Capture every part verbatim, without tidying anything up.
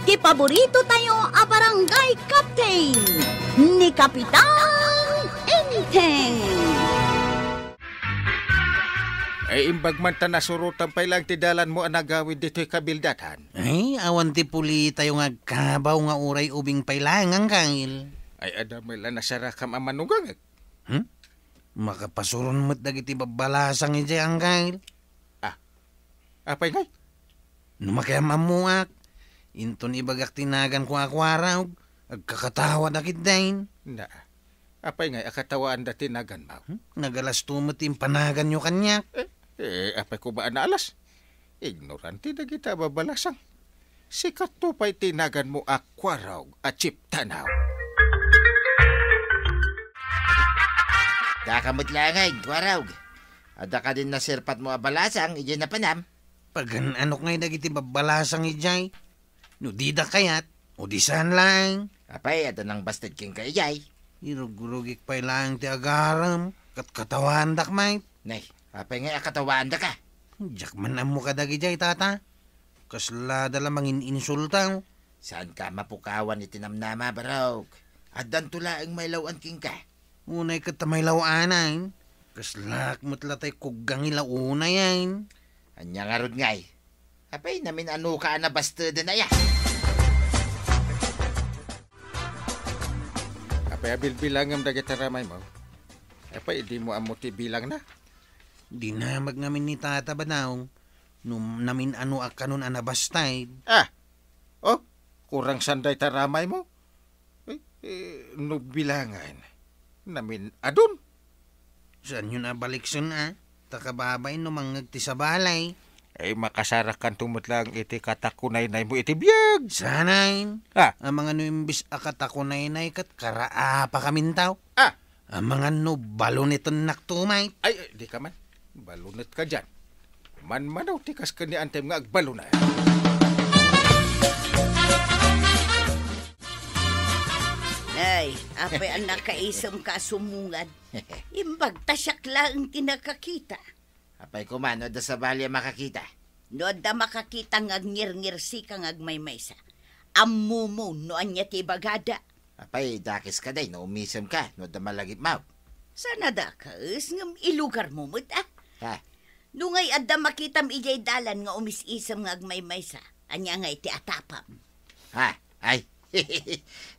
Ti paborito tayo a barangay captain, ni Kapitan Enteng. Ay, imbag man ta nasurotan pay laeng ti dalanmo a nagawid ditoy kabildatan. Ay, awan ti puli tayo nga agkabaw nga uray ubing pay laeng, Anggail. Ay, adda met la nasarakam a manugangek. Hmm? Makapasuron met dagiti babbalasang idiay, Anggail. Ah, apay ngay? No makiam-ammoak, inton ibagak ti naganko a Kuarog, agkakatawadak ketdin. Na, apay ngay a katawaanda ti naganmo? Hmm? Nagalasto met ti impanaganyo kaniak. Eh, eh, apay koma a naalas? Ignorante dagita a babbalasang. Sikato pay ti naganmo a Kuarog a Chief Tanaw. Daka met laeng, Kuarog. Adda kadin naserpatmo a balasang idiay napanam? Pagan-anok ngay dagiti babbalasang idiay? No dida kayat, udisan laeng. Apay, adda nangbasted kenka idiay? Irugrugik pay laeng ti agarem, ket katawaandak met. Nay, apay ngay a katawaandaka? Diak man ammo kadagidiay, tata. Kaslada la mangin-insulta. Saanka mapukawan iti namnama, barok. Addanto laeng mailaw-an kenka. Unay ket ta mailaw-anan. Kaslaak met la tay kuggangi la unayen. Ania ngarud ngay? Apay, namin-anoka a nabasteden aya? Apay a bilbilangem dagiti ramaymo? Apay, dimo ammo ti bilangna? Dinamag ngamin ni Tata Badong no namin-anoak kanon a nabasted. Ah! Oh, kurang saan dayta ramaymo? Eh, eh, no bilangan, namin-adun. Saanyon a baliksen, a? Ta kababain no mangngeg ti sabali. Ay, makasarakanto met laeng iti katakunaynaymo iti biag. Saanen? Ah. Amangan no imbes a katakunaynay ket karaapakaminto. Ah. Amangan no balunetennakto met. Ay, ay, dika man. Balunetka dian. Manmanaw ti kas ken ni Antem nga agbalunet. Ay, apay a nakaisemka a sumungad? Imbag ta siak laeng ti nakakita. Apay koma no adda sabali a makakita? No adda makakita nga agngirngirsika nga agmaymaysa, ammomo no ania ti ibagada. Apay, dakes kadi no umisemka no adda malagipmo? Saan a dakes ngem ilugarmo met, a? Ha? No ngay adda makitam idiay dalan nga umis-isem nga agmaymaysa, ania ngay ti atapam? Ha? Ay,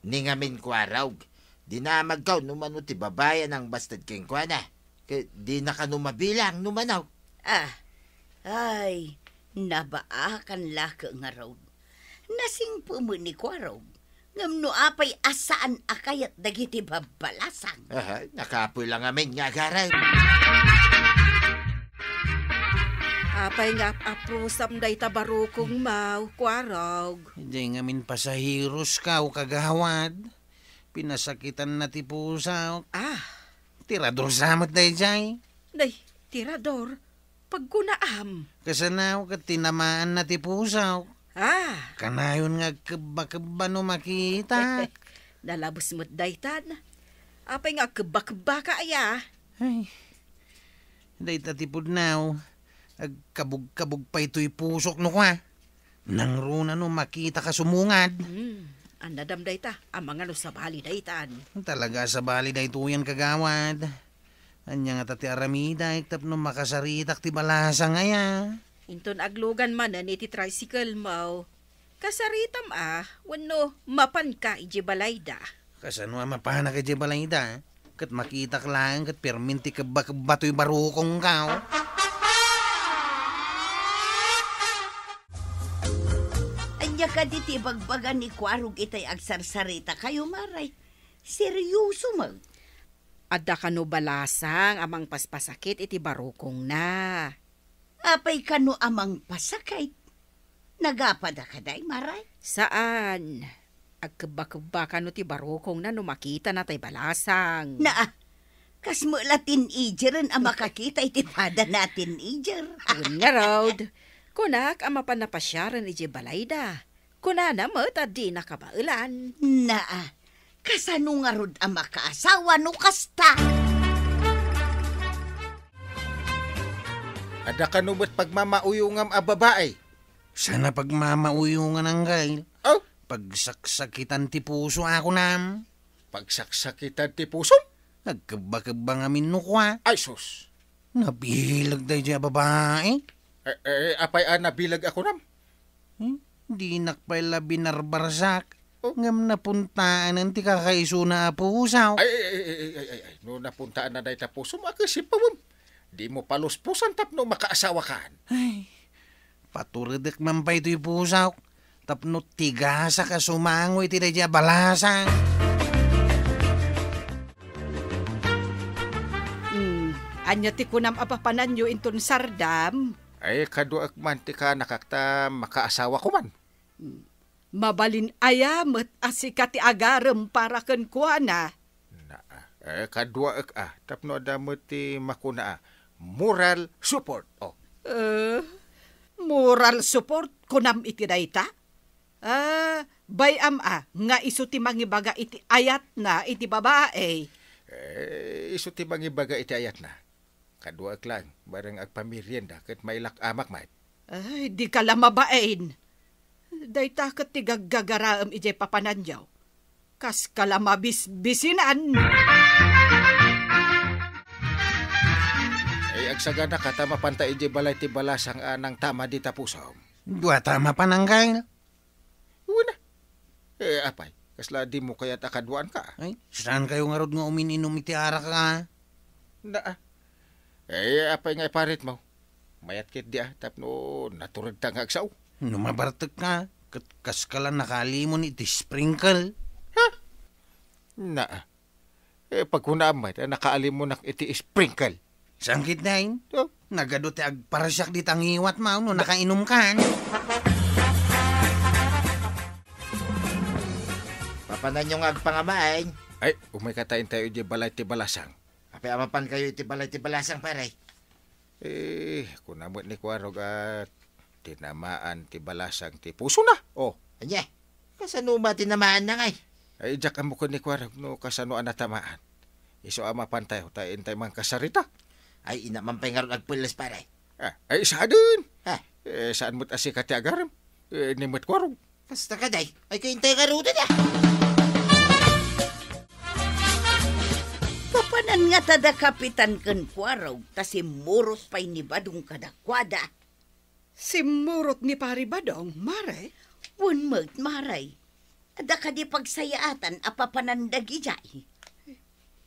ni ngamin Kuarog, dinamagko no mano ti babai a nangbasted kenkuana. Ket dina kano mabilang no mano. Ah, ay, nabaakan la ket ngarud. Nasingpet met ni Kuarog. Ngem no apay a saan a kayat dagiti babbalasang? Aha, nakapoy la ngamin nga agarem. Apay nga ap-aprosam dayta barukongmo, Kuarog? Diay ngamin pasaheroska, o kagawad. Pinasakitanna ti pusok. Ah. Tirador sa met daydiay. Nay, tirador? Pagkunaam. Kasano ket tinamaanna ti pusok. Ah. Kanayon nga agkebba-kebba no makitak. Nalabes met daytan. Apay nga agkebba-kebbaka aya? Ay, dayta ti pudno. Agkabug-kabug pay toy pusok no kua. Nangruna no makitaka sumungad. Hmm, annadam dayta, amangan no sabali daytan. Talaga a sabali daytoyen, kagawad. Ania ngata ti aramidek tapno makasaritak ti balasang aya? Inton aglugan manen iti tricycle-mo, kasaritam a, wenno mapanka idiay balayda? Kasano a mapanak idiay balayda? Ket makitak laeng ket pirmin ti kebba-kebba toy barukongko. Ania kadi ti ibagbaga ni Kuarog itay agsarsarita kayo, Maray? Seryoso met. Adda kano balasang a mangpaspasakit iti barukongna. Apay kano a mangpasakit? Nagapada kadi, Maray? Saan. Agkebba-kebba kano ti barukongna no makitana tay balasang. Naa, kas met la teenageren a makakita iti padana a teenager. Wen ngarud, kunak a mapan a pasiaren idiay balayda. Kunana met a dina kabaelan. Naa, kasano ngarud a makaasawa no kasta? Adda kano met pagmamauyongam a babai? Saan a pagmamauyongan, Anggail. Oh? Pagsaksakitan ti puso a kunam. Pagsaksakitan ti pusom? Agkebba-kebba ngamin no kua. Ay, sus. Nabileg daydiay a babai. Eh, eh, apay a nabileg a kunam? Hmm? Dinak pay la binarbarsak. Oh. Ngem napuntaanan ti kakaisuna a pusaw. Ay, ay, ay, ay, ay, ay, ay. No napuntaan na dayta pusom, a, kasipawon. Dimo paluspusan tapno makaasawakan. Ay, paturedek man pay toy pusawk tapno tigasak a sumango iti daydiay a balasang. Hmm, ania ti kunam a papananyo inton sardam? Ay, kaduaek man ti kaanakak ta makaasawako man. Hmm. Mabalin aya met a sika ti agarem para kenkuana? Na, eh, kaduaek a, tapno adda met ti makuna a, moral support. Oh. Eh, moral support, kunam iti dayta? Ah, bay-am a, nga isu ti mangibaga iti ayatna iti babai. Eh, isu ti mangibaga iti ayatna. Kaduaek laeng, bareng agpamerienda ket mailak-amak met. Ay, dika la mabain. Dayta ket ti gaggagaraem idiay papananyo. Kaska la mabisbisinan. Ay, agsaganaka ta mapanta idiay balay ti balasang a nangtama dita pusom. Dua ta mapan, Anggail. Wen a. Eh, apay, kasla dimo kayat a kaduaanka? Ay, saankayo ngarud nga umin-inum iti arak a? Na, ah. Eh, apay nga iparitmo? Mayat ketdi a, tapno naturedta nga agsao. No mabartekka, ket kaska la nakaalimon iti sprinkle. Ha? Na, ah. Eh, pagkunaam met, eh, nakaalimonak iti sprinkle. Saan ketdin? Oh. Nagadu ti agparsiak dita ngiwatmo no nakainumkan. Papananyo nga agpangamaen? Ay, umayka ta intayo idiay balay ti balasang. Apay a mapankayo iti balay ti balasang, pare? Eh, kuna met ni Kuarog a tinamaan ti balasang ti pusona. Oh. Ania? Kasano met a tinamaanna ngay? Ay, diak ammo ken ni Kuarog no kasano a natamaan. Isu a mapantayo ta intay mankasarita. Ay, ina man pay ngarud agpelles, pare. Ah, ay, saanen. Ah. Eh, saan met a sika ti agarem? Eh, ni met Kuarog. Kasta kadi, ay, kayo intay ngarud a. Papanan ngata da Kapitan ken Kuarog ta simmurot pay ni Badong kadakuada. Simmurot ni Pari Badong, mare? Wen met, mare. Adda kadi pagsayaatan a papanan dagidiay?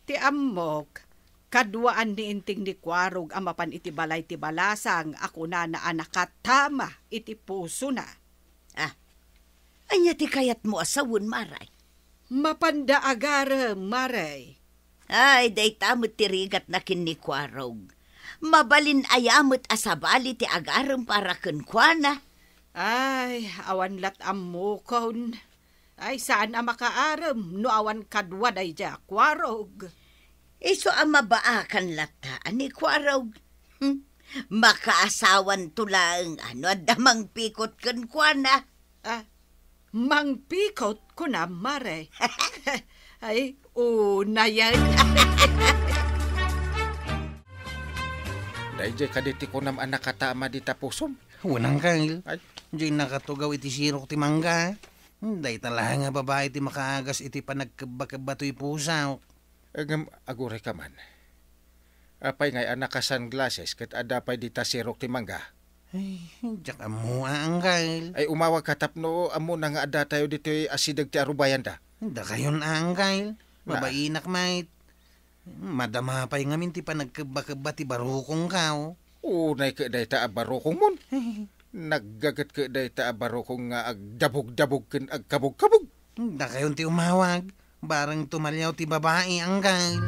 Ti ammok, kaduaan ni Inting ni Kuarog a mapan iti balay ti balasang a kunana a nakatama iti pusona. Ah, ania ti kayatmo a sawen, mare? Mapanda agarem, mare. Ay, dayta met ti rigatna ken ni Kuarog. Mabalin aya met a sabali ti agarem para kenkuana? Ay, awan lat ammokon. Ay, saan a makaarem no awan kadua daydiay a Kuarog. Isu a mabaakan latta a ni Kuarog. Hmm. Makaasawanto laeng a no adda mangpikot kenkuana. Ah, mangpikot, kunam, mare. Ay, unayen. Daydiay kadi ti kunam a nakatama dita pusom? Wen, Anggail. Ay. Diay nakatugaw iti sirok ti mangga. Dayta laeng a babai ti makaagas iti panagkebba-kebba toy pusaw. Ngem agurayka man. Apay ngay a naka-sunglasses ket adda pay dita sirok ti mangga? Ay, diak ammo a, Anggail. Ay, umawagka tapno ammona nga addatayo ditoy asideg ti arubayanda. Dakayon a, Anggail. Na. Babainak met. Madama pay ngamin ti panagkebba-kebba ti barukongko. Unay ket dayta a barukongmon. Naggaget ket dayta a barukong nga agdabog-dabog ken agkabog-kabog. Dakayon ti umawag. Bareng tumaliaw ti babai, Anggail.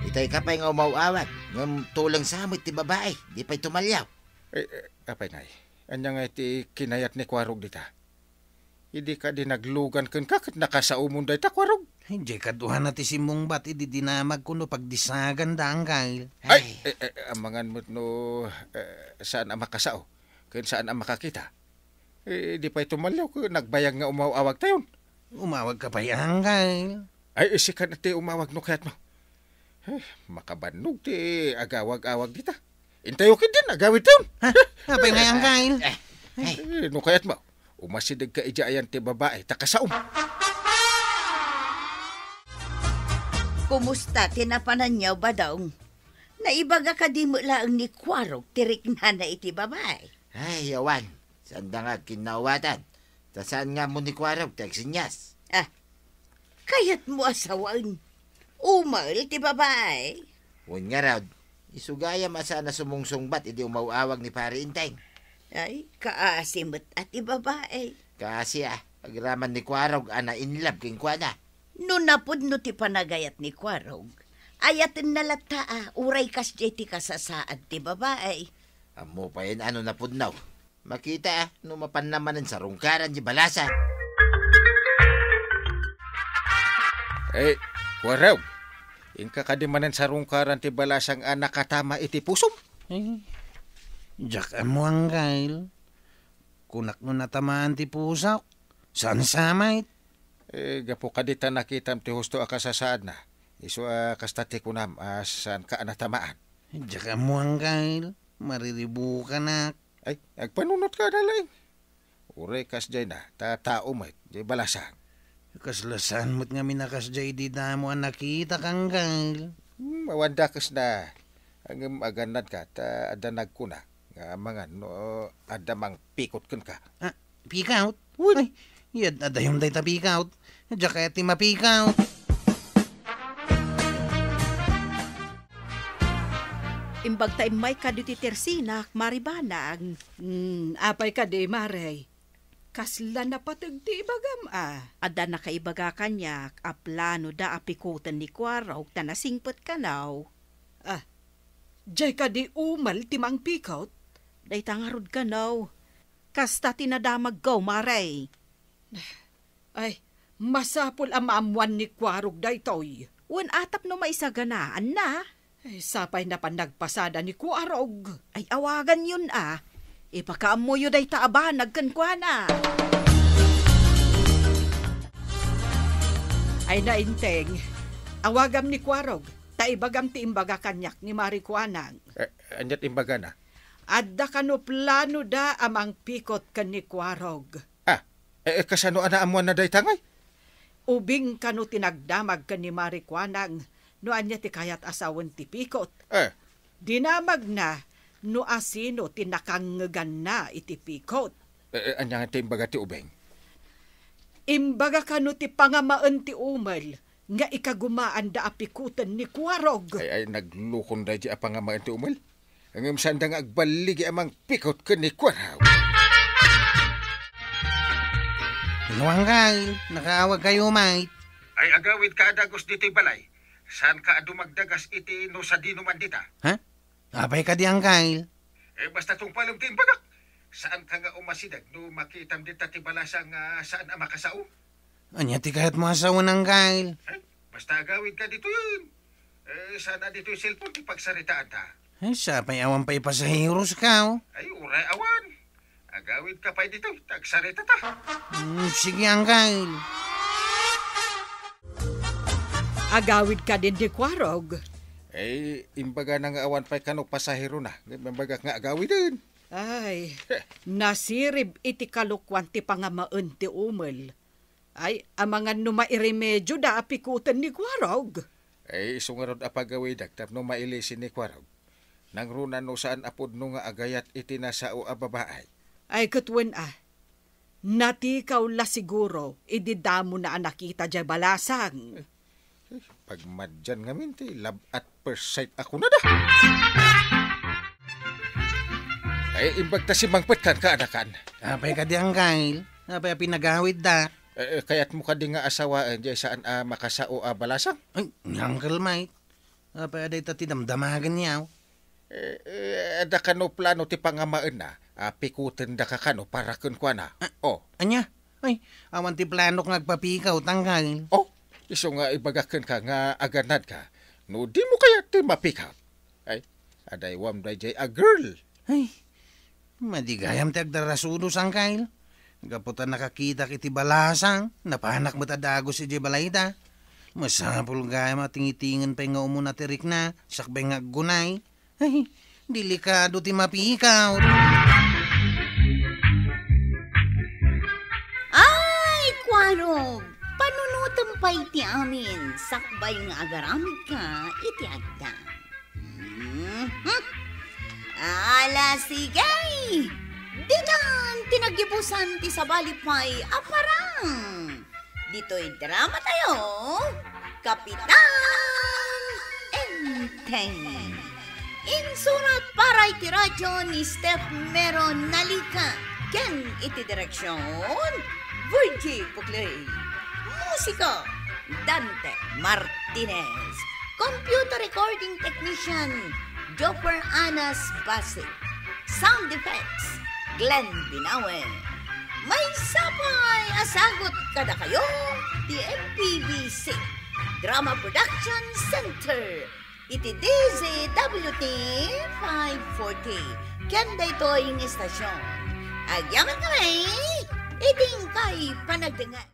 Itay ka pay nga umaw-awag, ngem tuleng sa met ti babai, di pay tumaliaw. Eh, eh, apay ngay, ania ngay ti kinayat ni Kuarog dita? Idi kadi naglugan kenka ket nakasaomon dayta, Kuarog? Ay, diay kaduana ti simmungbat idi dinamagko no pagdisaganda, Anggail. Ay, ay, eh, eh, amangan met no, eh, saan a makasao, ken saan a makakita. Eh, di pay tumalliaw ket nagbayag nga umaw-awagtayon. Umawagka pay, Anggail. Ay, sika ti umawag no kayatmo. Eh, makabannog ti agawag-awag dita. Intayo ketdin, agawidtayon. Ha? Apay ngay, Angkel? Eh, eh. Eh, no kayatmo, umasidegka idiay ayan ti babai, ta kasaom. Kumusta ti napananyo, Badong? Naibaga kadi met laeng ni Kuarog ti riknana iti babai? Ay, awan. Sanda nga agkinnawatan. Ta saan nga ammo ni Kuarog ti agsenyas? Ah, kayatmo a sawen. Umel ti babai. Wen ngarud, isu gayam a saan a sumungsungbat idi umaw-awag ni Pari Enteng. Ay, kaasi met a ti babai. Kaasi a, agraman ni Kuarog a na-in love kenkuana. No napudno ti panagayat ni Kuarog, ayatenna latta a uray kasdiay ti kasasaad ti babai. Ammo payen a no napudno. Makita a no mapanna manen sarungkaran ti balasang. Eh, Kuarog, inka kadi manen sarungkaran ti balasang a nakatama iti pusom? Eh, diak ammo, Angkel. Kunak no natamaan ti pusok, saan sa met? Eh, gapu kadi ta nakitam ti husto a kasasaadna. Isu a kasta ti kunam a saanka a natamaan. Diak ammo, Angkel. Mariribukanak. Ay, agpanunotka a laeng. Uray kasdiay na, ta tao met, diay balasang. Kasla saan met ngamin a kasdiay idi damo a nakitak, Angkel. Hmm, awan dakesna. Ngem agannadka, ta adda nagkuna nga amangan no adda mangpikot kenka. Ah, pikaut? Wen. Ay, iyad-adayom dayta pikaut. Diak kayat ti mapikaut. Imbag ta immayka ditoy tersinak, Mari Banag. Hmm, apay kadi, Mare? Kasla napateg ti ibagam a? Adda nakaibaga kaniak a planoda a pikoten ni Kuarog ta nasingpet kano. Ah, diay kadi umel ti mangpikot? Dayta ngarud kano. Kasta ti nadamagko, Mare. Ay, masapul a maammoan ni Kuarog daytoy. Wen a tapno maisaganaanna. Ay, sapay napan nagpasada ni Kuarog. Ay, awaganyon a. Ipakaammoyo dayta a banag kenkuana. Ay, Nainteng, awagam ni Kuarog, ta ibagam ti imbaga kaniak ni Mari Kuanang. Eh, aniat imbagana? Adda kano planoda a mangpikot ken ni Kuarog. Ah, eh, eh, kasano a naammoanna dayta ngay? Ubing kano ti nagdamag ken ni Mari Kuanang no ania ti kayat a sawen ti pikot. Eh. Dinamagna no asino ti nakangngeganna iti pikot. Eh, eh, ania nga ti imbaga ti ubing? Imbaga kano ti pangamaen ti umel nga ikagumaanda a pikoten ni Kuarog. Ay, ay, naglukon daydi a pangamaen ti umel. Ngem saanda nga agballigi a mangpikot ken ni Kuarog. Inuangkay, nakaawagkayo, mate. Ay, agawidka a dagus ditoy balay. Saanka a dumagdagas iti no sadino man dita? Ha? Apay kadi, Angkel? Eh, basta tungpalem ti imbagak. Saanka nga umasideg no makitam dita ti balasang nga saan a makasao? Ania ti kayatmo a sawen, Angkel? Eh, basta agawidka ditoyen. Eh, saan a ditoy cellphone ti pagsaritaanta? Ay, sapay awan pay pasaheros ka, oh. Ay, uray awan. Agawidka pay ditoy, ta agsaritata. Hmm, sige, Angkel. Agawid kadin ni Kuarog. Eh, imbagana nga awan pay kano pasaherona. Imbagak nga agawiden. Ay, nasirib iti kalokuan ti pangamaen ti umel. Ay, amangan no mairemedioda a pikoten ni Kuarog. Ay, isu ngarud a pagawidek tapno mailisin ni Kuarog. Nangruna no saan a pudno nga agayat iti nasao a babaay. Ay, ket wen a. Natikaw la siguro idi damona a nakita diay balasang. Pagmadian ngamin ti love at first sight a kunada. Ay, imbag ta simmangpet kan kaanakan. Apay kadi, Angkel? Apay a pinagawidda? Eh, eh, kayatmo kadi nga asawaen diay saan a makasao a balasang? Ay, ni Uncle Mike. Apay a dayta ti damdamagenyo? Eh, eh, adda kano plano ti pangamaenna a pikutendaka kano para kenkuana? Ah, oh. Ania? Ay, awan ti planok nga agpapikaw, Angkel. Oh, isu nga ibagak kenka nga aganadka no dimo kayat ti mapikaw. Ay, adaywam daydiay a girl. Ay, madi gayam ti agdarasudos, Angkel. Gapu ta nakakitak iti balasang, napanak met a dagus idiay balayda. Masapul gayam a tingitingen pay nga umuna ti rikna, sakbay nga aggunay. Ay, Delikado ti mapikaw. Ay, kuarog! Panunotem pay ti amin, sakbay nga agaramidka iti adda. Mhm. Ala, sige! Ditan ti nagibusan ti sabali pay a parang. Ditoy drama tayo, Kapitan Enteng. Insurat para iti radyo ni Steph Mero Nalica ken iti direksyon, Virgie Puclay. Musika, Dante Martinez. Computer recording technician, Jopper Anas Basic. Sound effects, Glenn Binawe. Maysa pay a sagut kadakayo ti M P B C Drama Production Center iti D Z W T five forty ken daytoy nga istasyon. Agyaman kami iti inkay panagdengngeg.